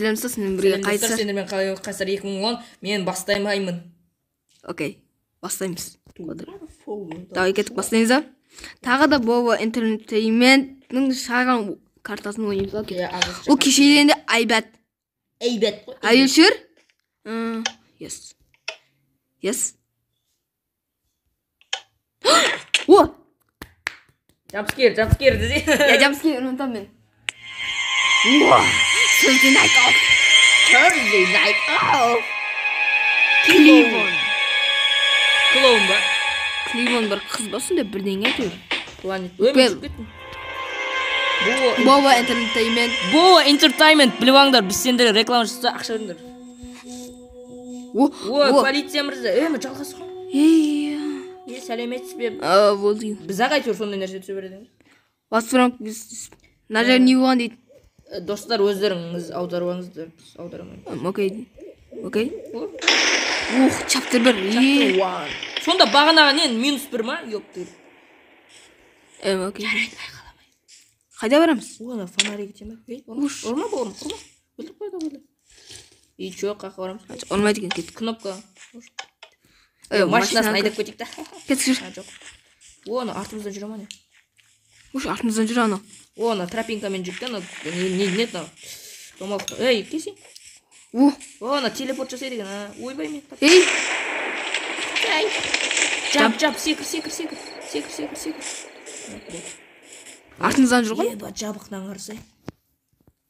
Сәлем достар, сіздермен бірге Қайсар. Сендермен Қайсар 2010. Мен бастаймын. Окей, бастаймыз. Давай кеттік, бастаймыз да. Тағы да Боба Entertainment'ның шығарған картасын ойнаймыз. Окей. Бұл кешеден де айбат. Айбат қой. Are you sure? Yes. Yes. О! Jumpscare, jumpscare десе. Я jumpscare ұмытамын мен. Thursday night off. Thursday night off. Cleveland. Клоун ба? Cleveland бір қыз ба сондай бірдеңе әйтеуір. Планет. Ой, мен шығып кеттім. Боба Entertainment. Боба Entertainment, біліп алыңдар, біз сендерге реклама жасаса ақша беріңдер. Ой, полиция мырза. Ей, мен жалғасы ғой. Ей. Е, сәлеметсіз бе? Болды. Біз ақ әйтеуір сондай нәрсе түсе береді. What's wrong? Мына жер не болған дейді. Достар, өздеріңіз аударып алыңыздар, біз аударамаймыз. Окей. Окей. Ух, chapter 1. Chapter 1. Сонда бағанағы не, минус 1 ма? Ёпты. Окей. Қайда барамыз? О, ана фонарик ете ма? Ей, ұрма, ұрма, ұрма. Өлтіріп қойды, өлтіріп. И чё, қаққа барамыз? Ұрмайды екен, кеттік. Кнопка. Машинасын айдап кетейік та. Кеттік, жүр. Жоқ. О, ана артымыздан жүре ма не? Уш, артымыздан жүр анау. О, ана тропинкамен жүрді, ана не не мынау. Домалақ. Ей, келсей. О, о, ана телепорт жасайды екен, а. Ойбай мен. Ей. Жап, жап, секір, секір, секір. Секір, секір, секір. Артымыздан жүр ғой. Еба, жабықтан қарасай.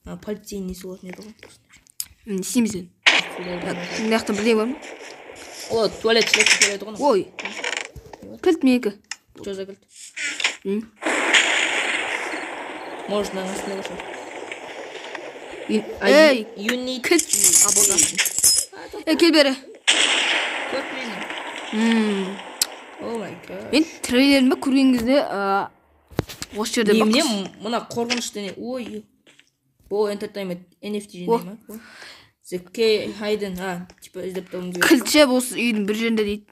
А, полицейдің несі болатын еді ғой. Не істейміз енді? Мына жақта бірдеңе бар ма? О, туалет, туалет ғой. Ой. Кілт менікі. Чё за кілт? Может, мынаның астында бар шығар. Ей, you need кілт. А, болды. Ей, кел бері. Көріп мені. Oh my god. Мен трейлерін көрген кезде осы жерде немене мына қорқынышты не? Ой. Бұл Entertainment NFT жинай ма? The K Hayden, а, типа іздеп табуымыз керек. Кілтше осы үйдің бір жерінде дейді.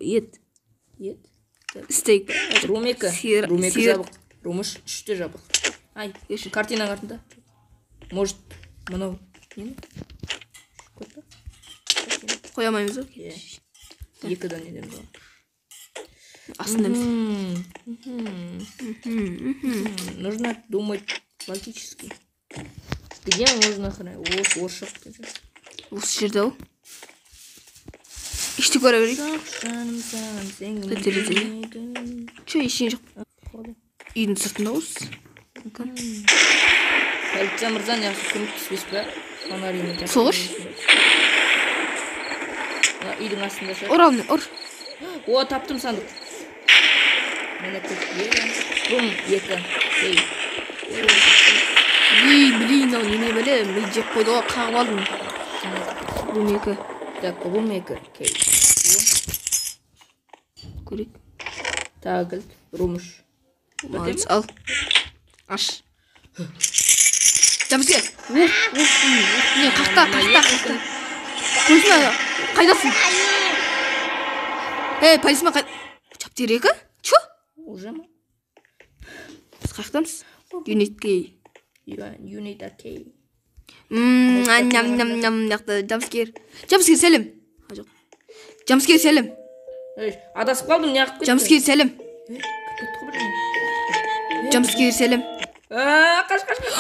Ет. Ет. Стейк. Room 2. Room 2 жабық. Room 3 үште жабық. Ай, картинаның артында. Может, мынау нені? Көп па? Қоя алмаймыз ғой. Екіден неден бар. Астында емес. Нужно думать логически. Где нужно хранить? О, оршық. Осы жерде ол. Ішті көре берейік. Че, ештеңе жоқ. Үйдің сыртында осы. Полиция мырза, не көмектеспес пе? Фонарьмен. Соғыш? Үйдің астында шығар. Ұр ал, ұр. О, таптым сандық. Міне кілт. Room 2. Ей. Ей, блин, мынау неме бәле, ми жеп қойды ғой, қағып алдым. Room 2. Так, room 2. Окей. Көрейік. Тағы кілт. Room 3. Молодец, ал. Аш. Jumpscare. Ух, ух, не, қақта, қақта, қақта. Қойсына, қайдасың? Ей, полисмен қай... Chapter 2? Чё? Уже ма? Біз қаяқтамыз? Unit K. Unit K. Ням, ням, ням, мына jumpscare. Jumpscare, сәлем. Жоқ. Jumpscare, сәлем. Ей, адасып қалдым, неғып кеттің? Jumpscare, сәлем. Кіріп кетті ғой бірдеңе. Jumpscare, сәлем. Қаш, қаш, қаш.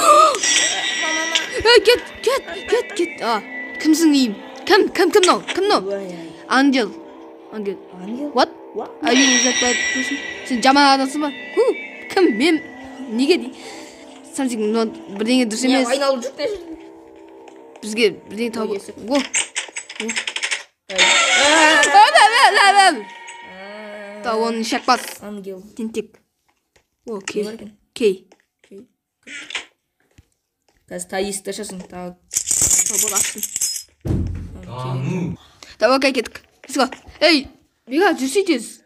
Ей, кет, кет, кет, кет. А, кімсің деймін? Кім, кім, кім мынау? Кім мынау? Ангел. Ангел. What? Are you that bad person? Сен жаман адамсың ба? Ху, кім? Мен неге дейді? Something not, бірдеңе дұрыс емес. Айналып жүр не? Бізге бірдеңе тауып. О. Та оны шақпас. Ангел. Тентек. О, кей. Кей. Қазір та есікті ашасың, та. Болды, аштым. Давай, окей, кеттік. Let's go. Ей, Бека, жүрсей тез.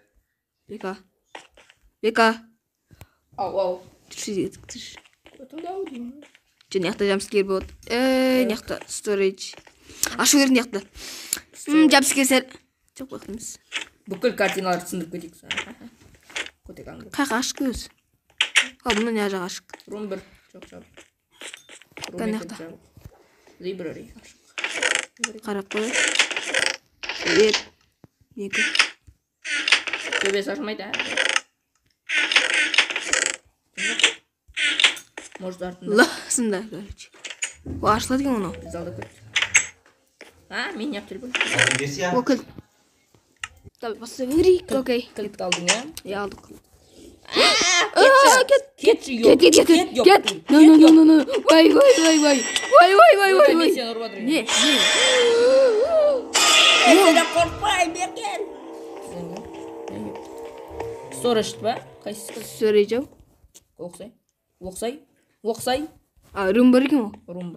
Бека. Бека. Ау, ау. Жүрсей тез, жүрші. Жоқ, мына жақта jumpscare болады. Ей, мына жақта storage. Ашу керек мына жақта. Jumpscare сәл. Жоқ, бұл жақта емес. Бүкіл картиналарды сындырып кетейік. Көтек ангел. Қаяқ ашық өзі? А, бұны не жақ ашық. Room 1 жоқ, жабық. Room Қане 2 жақта? жабық. Library ашық. Қарап қояйық. 1, 2. Төбесі ашылмайды, ә? Может, артында. Лысында, короче. О, ашылады екен оны. Залда кілт. А, мен неғып телефон? О, кілт. Давай, баса берейік. Окей. Кілтті алдың, ә? Иә, алдық. Кетші, Кет, кетші, кет, кет, кет, кет. No, no, no, no, no. Вай, вай, вай, вай. Вай, вай, вай, вай, вай. Сені ұрып жатыр. Не, не. Сен қорықпай, бері кел. Storage па? Қайсысы? Сөйлей. Оқсай. Оқсай. Оқсай. А, room бар екен ғой. Room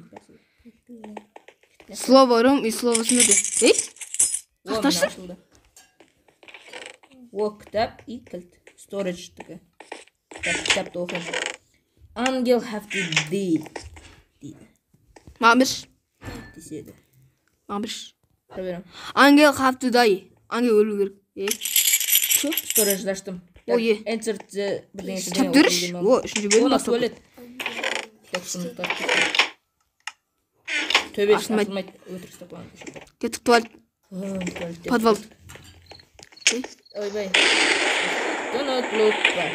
1. Слово room и слово смерти. Ей, О, Қақташы? міне ашылды. О, кітап и кілт. Storage тікі. Так, кітапты оқимын. Ангел have to die. Дейді. Маған берші. Деседі. Маған берші. Тұра беремін. Ангел have to die. Ангел өлу керек. Ей, Storage аштым. О, е. Enter the бірдеңе Chapter үш. О, үшінші бөлім О, басталды. туалет. Так, сундуктар. Төбесі Ашылмайды. ашылмайды. Өтірік ұстап қойған. Кеттік туалет. Туалетте. Подвал. Ей. Ойбай. Do not look back.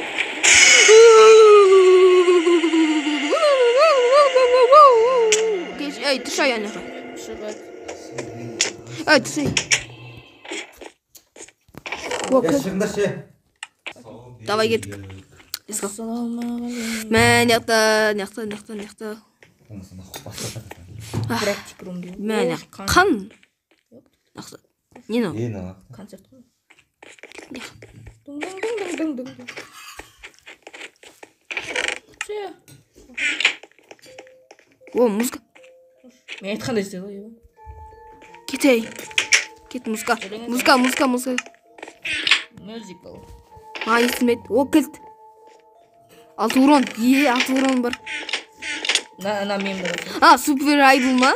Кеш, ей, тұршы ана жаққа. Шығады. Ей, тұршы. О, Я кіл. шығыңдаршы. Давай кеттік. Let's go. Ассалаумағалейкум. Мә, мына жақта, мына жақта, мына жақта, мына жақта. Болмаса нахуй бастап. Практик рум дейді. Мә, мына жақта. Қан. Мына жақта. Не мынау? Е, мына. Концерт қой. Дың дың дың дың дың дың. Күтсе. О, музыка. Мен айтқандай істеді ғой. Ебан. Кет ей. Кет музыка. Музыка, музыка, музыка. Musical. Маған естілмейді. О, кілт. 6 урон. Е, 6 урон бар. На, на мен бар. А, супер айдол ма?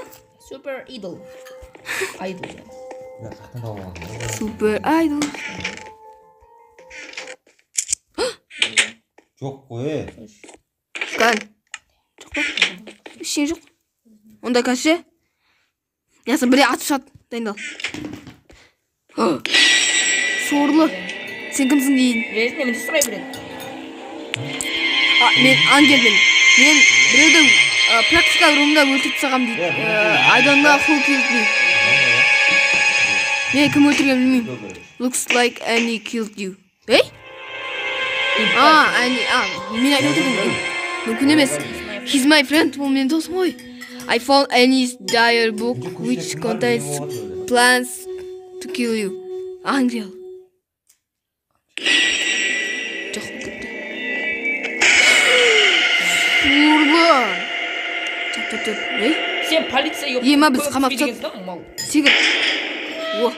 Супер идол. Айдол. Я қаяқтан тауып алған? Супер айдол. Жоқ қой. Е. Кән. Жоқ па? Ештеңе жоқ. Онда кәше. Ясын біреу атып шығады. Дайындал. Сорлы. Сен кімсің дейін. Білесің, немене сұрай береді. А, мен ангелмін. Мен біреуді практика румда өлтіріп тастағанмын дейді. I don't know who killed me. Мен кім өлтіргенін білмеймін. Looks like Annie killed you. Ей? А, Annie, а, мен өлтірдім. Мүмкін емес. He's my friend, ол менің досым ғой. I found Annie's diary book which contains plans to kill you. Ангел. Жоқ, кетті. Урлы. Чап, чап, чап. Ей, Сен полиция yok. Е, ма, біз қамап тастады. Мал. секір. О.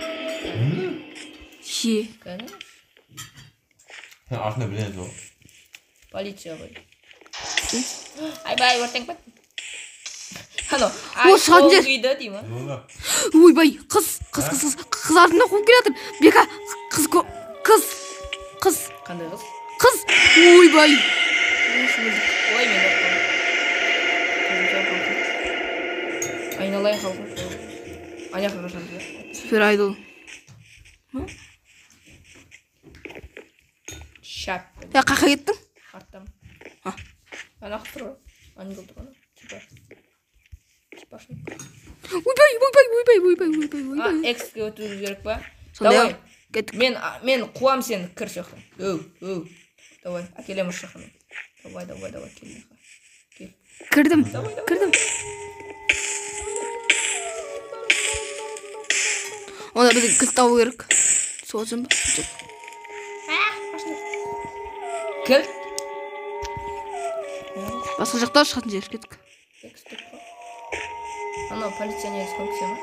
Ше. Кәне? Артында бірдеңе жоқ. Полиция ғой. Айбай, өртеніп кеттім. Анау, О, шығатын жер. үйді дей ма? Ойбай, қыз, қыз, қыз, қыз, қыз артынан қуып келе жатыр. Бека, қыз, қыз, қыз, Қандай қыз? қыз. Ойбай. Ой, мен өліп қалдым. Көзім қалды. Айналайын халқым. Ана жаққа қашамыз ба? Супер айдол. Шап. Я қаққа кеттің? Арттан. А. Ана қыз тұр ғой. Ангел тұр ана. Типа. Типашник. Ойбай, ойбай, ойбай, ойбай, ойбай, А, ойбай. X-ке өтуіміз керек па? Сондай Давай. Кеттік. Мен қуам сені, кір сол жаққа. Өу, өу. Давай, әкелемін осы жаққа мен. Давай, давай, давай, кел мына жаққа. Кел. Кірдім. Давай, давай. Кірдім. Онда бізге кілт табу керек. Сосын ба? Жоқ. Кілт. Басқа жақта шығатын жер кеттік. X деп қой. Анау полиционер көмектесе ма?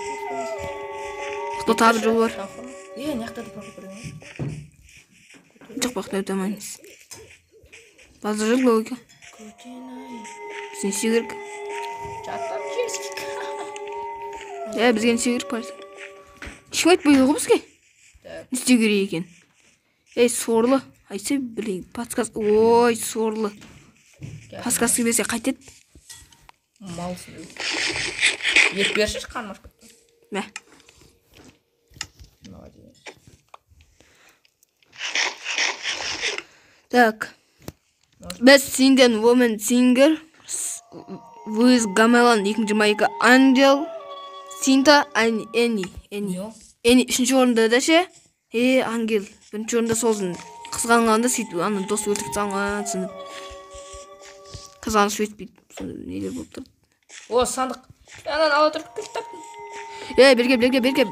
Жақта тағы бір жол бар. Е, мына жақта да проход бар екен. Жоқ, бұл жақта өте алмаймыз. Базар жоқ логика. Біз не істеу керек? Жатам жерский. Е, бізге не істеу керек полиция? Ешкім айтпайды ғой бізге. Так. Не істеу керек екен? Ей, сорлы. Айтса, блин, подсказка. Ой, сорлы. Подсказка берсе қайтеді? Малсың. Ет берші, қарным ашып кетті. Мә. Молодец. Так. Best Singer Woman Singer with Gamelan 2022 Angel Sinta Eni Eni Eni үшінші орында да ше? Ангел бірінші орында сосын қызғанғанда сөйтіп ана дос өлтіріп тастаған түсініп. Қызғаныш өйтпейді. Сонда нелер болып тұр? О, сандық. Ананы ала тұрып кілт таптым. Ей, берге, берге, берге.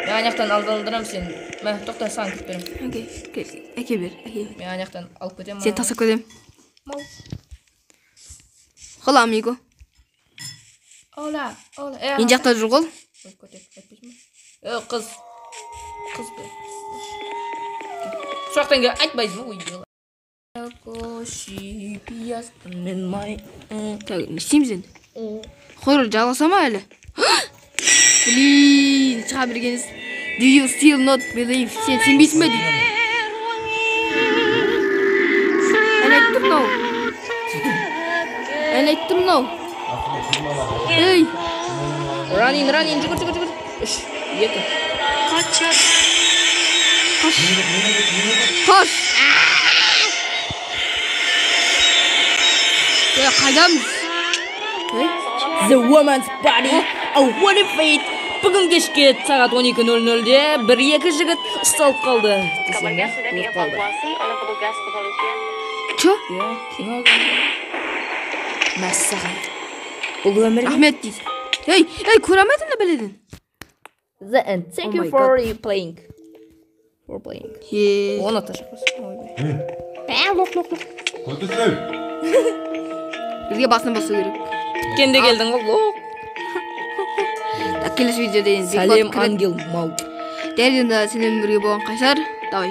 Мен ана жақтан алдырам сен. Мә, тоқта, саған кілт беремін. Окей, окей, әке бер, әке бер. Мен ана жақтан алып кетемін. Сен тастап кетемін. Мал. Hola, amigo. Hola, hola. Мен жақта жүр ғой. Қыз. Қыз бе. Сол жақтан кел, айтпайсың ба? Так, не істейміз енді? Хоррор жалғаса ма әлі? Блин, шыға бергеніз. Do you still not believe? Сен сенбейсің бе дейді. Ән айтты мынау. Ән айтты мынау. Ей! Running, running, жүгір, жүгір, жүгір. 3, 2. Қаш. Қаш. Қайдамыз? The Woman's Body, a What a Fate. Бүгін кешке сағат 12:00-де бір-екі жігіт ұсталып қалды. Десең, өліп қалды. Чё? Иә, кино. Мәссаған. Бұл өмір. Рахмет дейді. Ей, ей, көре алмадым да бәледен. The end. Thank you for playing. For playing. Оны ташып. Ой. Лоқ, лоқ, лоқ. Бізге басын басу керек. Біткенде келдің ғой, лоқ. Так, келесі видеода енді Сәлем, ангел мал. Дәрден сенімен бірге болған Қайсар. Давай.